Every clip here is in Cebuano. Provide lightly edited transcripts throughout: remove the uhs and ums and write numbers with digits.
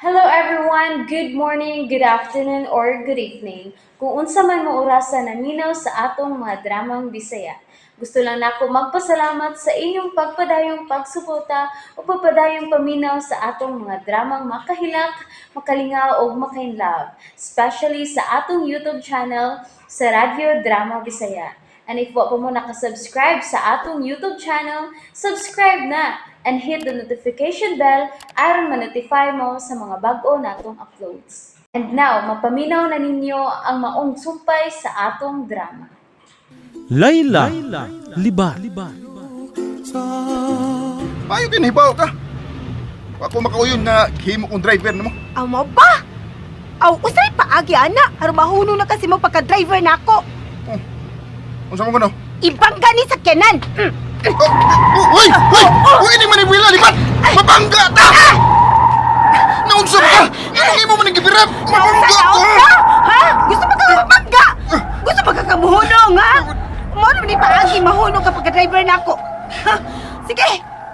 Hello everyone! Good morning, good afternoon, or good evening. Kung unsa man mo orasa naminaw sa atong mga dramang Bisaya. Gusto lang nako magpasalamat sa inyong pagpadayong pagsuporta o pagpadayong paminaw sa atong mga dramang makahilak, makalingaw ug makainlove, especially sa atong YouTube channel sa Radyo Drama Bisaya. And if wa pa mo nakasubscribe sa atong YouTube channel, subscribe na and hit the notification bell aron ma-notify mo sa mga bag-o natong uploads. And now, mapaminaw na ninyo ang maong sumpay sa atong drama. Layla, Libat. Payo kay nahibaw ka. Ako makauyon nga himo kong driver nimo. Amo ba? Aw, usay paagi ana, aron mahunong na kasi mo pagka-driver nako. Unsa man kuno? Ibang gani sa kenan. Oh, oh, uy, uy! Uy, ini man ni Wila libat. Mabangga ta. Naunsa ba ka? Ano imo man gibirap? Naunsa Mabangga ta. naunsa? Ha? Gusto ba ka mabangga? Gusto ba ka kamuhunong, ha? Mo naman ni paagi mahunong ka pagka-driver nako. Ha? Sige,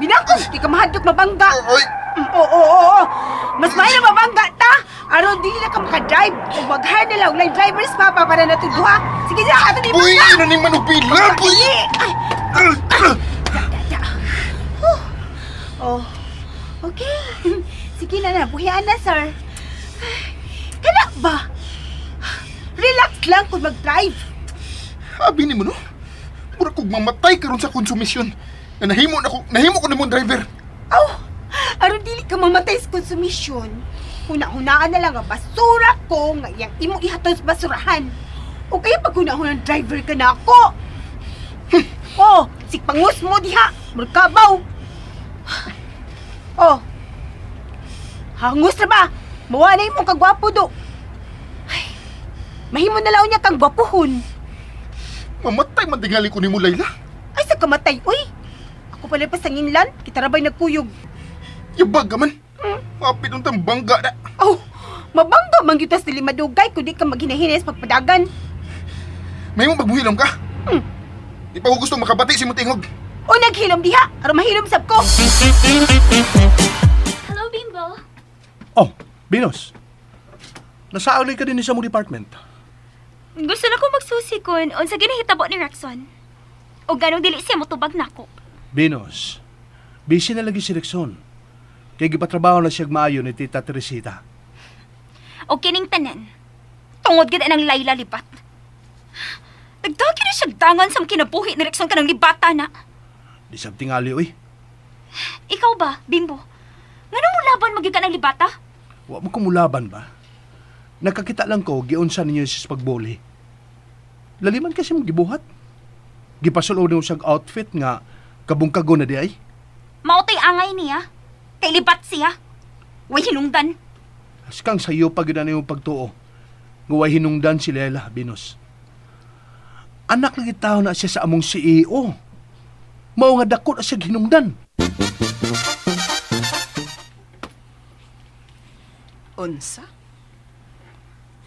binako, di ka mahadlok mabangga. Uy, Oo, oo, oo. Mas may na mabangga ta. Aron dili na ka makadrive. Ug mag-hire na lang og line drivers pa para nato duha. Sige, sige, ato ni uy, bangga. ano ni manupila? Uy. Ay, da. Oh. Okay. Sige na na, buhian na, sir. Kana ba? Relax lang kung mag-drive. Abi nimo no? Mura kog mamatay karon sa konsumisyon. Nga nahimo na ko, nahimo ko nimo driver. Aw, aron dili ka mamatay sa konsumisyon. Huna-hunaan na lang ang basura ko nga iyang imong ihatod sa basurahan. O kaya pag huna-hunang driver ka na ako. Oh, sikpangus mo diha, murkabaw. Oh. Hangus na ba? Mawa na imong kagwapo do. Ay, mahimo na laon niya kang gwapuhon. Mamatay man tingali ko nimo Layla. Ay, sa kamatay, uy. Ako pala pa sa nginlan, kita rabay nagkuyog. Yabag ka man. Mapit untang bangga na. Oh, mabangga man gyud tas dili madugay kun di ka maghinahinay sa pagpadagan. May mo magbuhilom ka? Di pa ko gusto makabati si tingog. O naghilom diha, aron mahilom sab ko. Hello, Bimbo. Oh, Venus. Nasauli ka din sa mong department. Gusto na ko magsusi kun unsa ginahitabo ni Rexon. O ganong dili siya motubag nako. Venus, busy na lagi si Rexon. Kay gipatrabaho na siya maayo ni Tita Teresita. O kining tanan. Tungod gid ang Layla libat. Nagdagi na siya dangan sa kinabuhi ni Rexon kanang libata na. Di sab tingali, uy. Ikaw ba, Bimbo? Ngano mo laban magyud ka ng libata? Wa mo kumulaban ba? Nakakita lang ko, giunsa ninyo sa pagbuli. Laliman kasi mong gibuhat. Gipasulod mo siyang outfit nga kabungkago na di ay. Mao tay angay niya. Kay libat siya. Way hinungdan. Askang sa iyo pag yun na yung pagtuo. Nguway hinungdan si Lela, Venus. Anak lagi tao na siya sa among CEO. Mao nga dako na siya hinungdan. Unsa?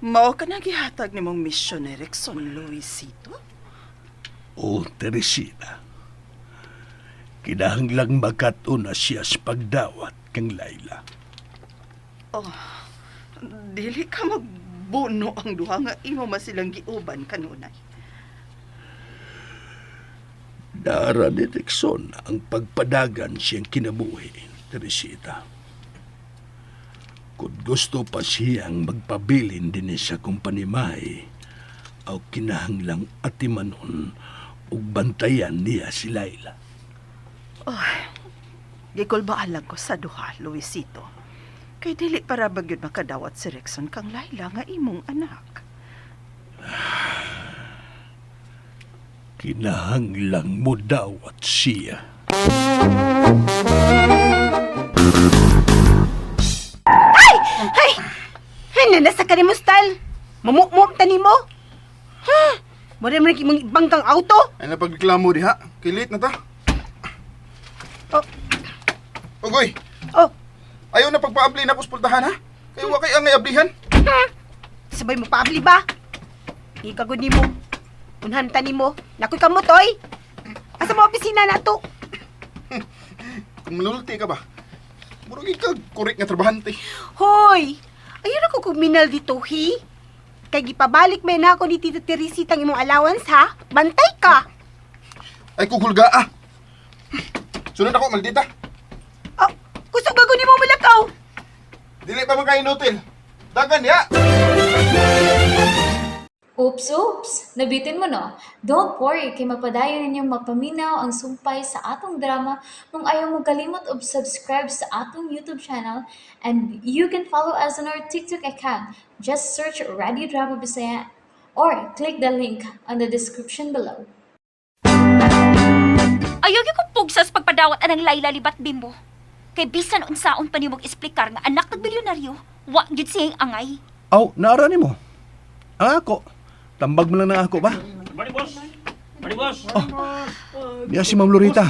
Mao ka na gihatag nimong misyon ni Rexon Luisito? O, Teresita. Kinahanglang magkato na siya sa pagdawat kang Laila. Dili ka magbuno ang duha nga imo masilang giuban kanunay. Dara ni Rexon ang pagpadagan siyang kinabuhi, Teresita. Kung gusto pa siyang magpabilin din sa kumpanimahe, aw kinahanglang atimanon ug bantayan niya si Laila. Gikulbaan lang ko sa duha, Luisito. Kay dili para bagyod makadawat si Rexon kang Laila nga imong anak. Kinahanglang mo dawat siya. Ay! Ay! Ay, nanasa ka nimo style. Mamukmum ta nimo. Ha? Mo rin man imong ibangkang auto. Ay na pagreklamo diha. Kay late na ta. Oh. Ugoy, Oh, ayaw na pagpaabli na pultahan ha. Kay wa kay angay ablihan. sabay mo paabli ba? Ikagod nimo. Unhan ta nimo. Nakoy kamot oy. Asa mo opisina nato? Kung malulti ka ba? Murag ikaw korek nga trabahante. Hoy! Ayun ako kuminal dito, hi? Kay gipabalik may na ako ni Tita Teresita ang imong allowance, ha? Bantay ka! Ay kuhulga ah. Sunod ako, maldita. Oh, kusog ako ni mo malakaw! Dili pa man kayo inutil. Dagan ya. Oops, oops! Nabitin mo no? Don't worry, kay mapadayon ninyong mapaminaw ang sumpay sa atong drama kung ayaw mo kalimot og subscribe sa atong YouTube channel, and you can follow us on our TikTok account. Just search Radio Drama Bisaya or click the link on the description below. Ayaw gyud ko pugsas pagpadawat anang Layla Libat, Bimbo. Kay bisan unsaon pa nimog eksplikar nga anak ng bilyonaryo, wa gyud siyang angay. Aw, naara nimo. Ang ako. Tambag mo lang ng ako ba? Morning, boss. Morning, boss. Oh, niya si Ma'am Lorita,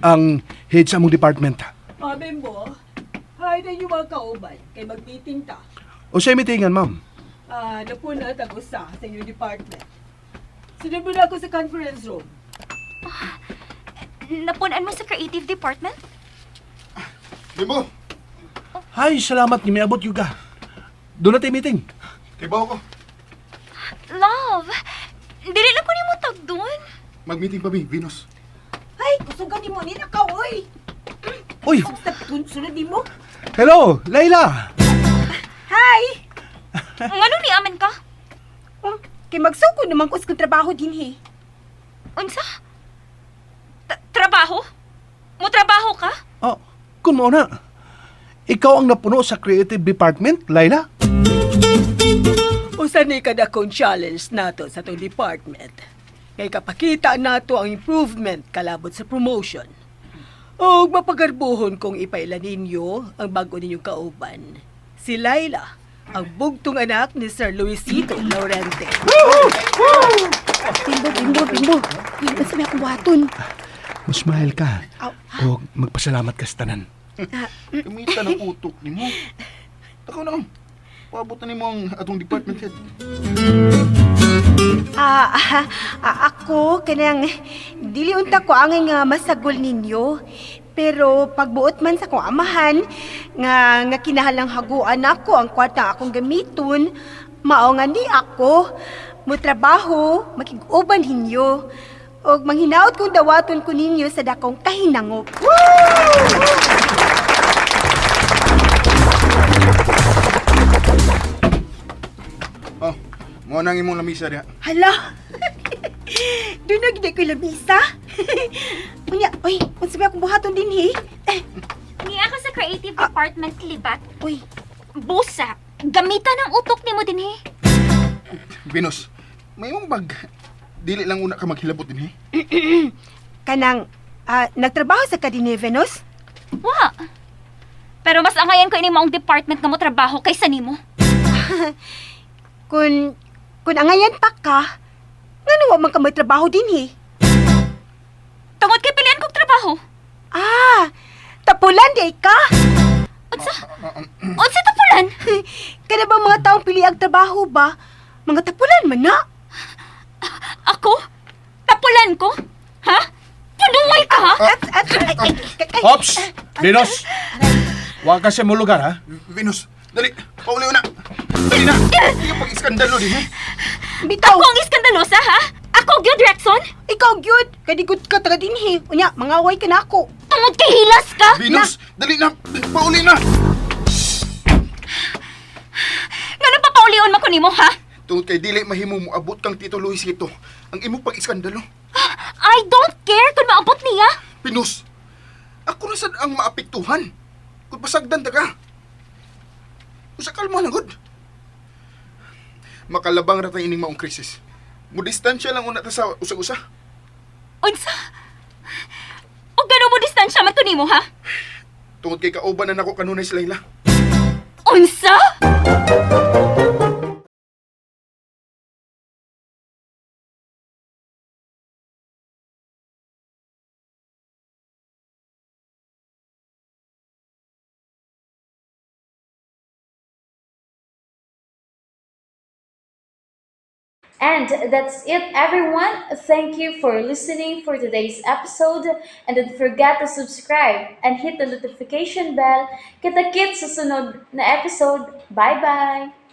ang head sa among department. Ah, Bimbo, hi na yung mga kauban, kay mag-meeting ta. O sa mitingan, ma'am. Ah, napuna tag-usa sa inyong department. Sunod mo na ako sa conference room. Napunan mo sa creative department? Bimbo, Hay, salamat ni miabot yung ka. Doon natin meeting. kay baho ko. Love, dili lang ko nimo tagdon. Mag-meeting pa mi, Venus. Ay, kusugan ni mo ni nakaw, oy! Uy, Basta sunod ni mo. hello, Layla. Hi! Ngano ni aman ka? Oh, kay magsuko naman ko sa kong trabaho din, he. Unsa? Trabaho? Mo trabaho ka? Oh, kun mo na. Ikaw ang napuno sa creative department, Layla. Usa ni kadakong challenge nato sa atong department. Kay kapakita nato ang improvement kalabot sa promotion. Og mapagarbuhon kong ipaila ninyo ang bago ninyong kauban. Si Laila, ang bugtong anak ni Sir Luisito Laurente. Bimbo, Bimbo, Bimbo. Uy, unsa may akong buhaton? Musmile ka. Aw. O magpasalamat ka sa tanan. Gamita ng utok nimo. Takaw na ko. Paabot na nimo ang atong department head. Ako kanang dili unta ko angay nga masagol ninyo. Pero pagbuot man sa akong amahan nga nga kinahalang haguan ako ang kwarta nga akong gamiton, mao nga ni ako motrabaho makig-uban ninyo og manghinaot kong dawaton ko ninyo sa dakong kahinangop. Oh, mo nang imong lamisa diha. Hala. Doon na gid ko lamisa. Unya, oy, unsa ba akong buhaton dinhi? Eh, Niya ka sa creative department, Libat. uy, Busa, gamitan ang utok nimo dinhi. Venus, may imong bag. Dili lang una ka maghilabot dinhi. Kanang nagtrabaho sa kadine Venus? Wa. Pero mas angayan ko ini maong department nga mo trabaho kaysa nimo. Kun angayan pa ka, ngano wa man ka magtrabaho dinhi? Tungod kay pilian kog trabaho. Ah, tapulan di ka. Unsa? Unsa tapulan? Kana ba mga taong pili ang trabaho ba? Mga tapulan man na. Ako? Tapulan ko? Ha? Panuway ka ha? At, ay, ay, ay, ay. Ops! Venus! Wa ka sa mo lugar, ha? Venus, dali, pauli na. Dali na. Di ka pag-iskandalo dinhi. Bitaw. Ako ang iskandalosa ha? Ako gyud Rexon? Ikaw gyud, kay di gud ka taga dinhi. Unya, mangaway ka na ako. Tungod kay hilas ka? Venus, dali na, pauli na. Ngano pa paulion man ko nimo ha? Tungod kay dili mahimo mo abot kang Tito Luisito ang imong pag-iskandalo. I don't care kung maabot niya. Venus, ako na sad ang maapektuhan. Kung pasagdan ta ka. Usa kalma lang gud. Makalabang ra tayo ining maong krisis. Mo distansya lang una ta sa usag-usa. Unsa? O gano mo distansya man to nimo ha? Tungod kay kauban na nako kanunay si Layla. Unsa? And that's it, everyone. Thank you for listening for today's episode. And don't forget to subscribe and hit the notification bell. Kita-kits sa sunod na episode. Bye-bye!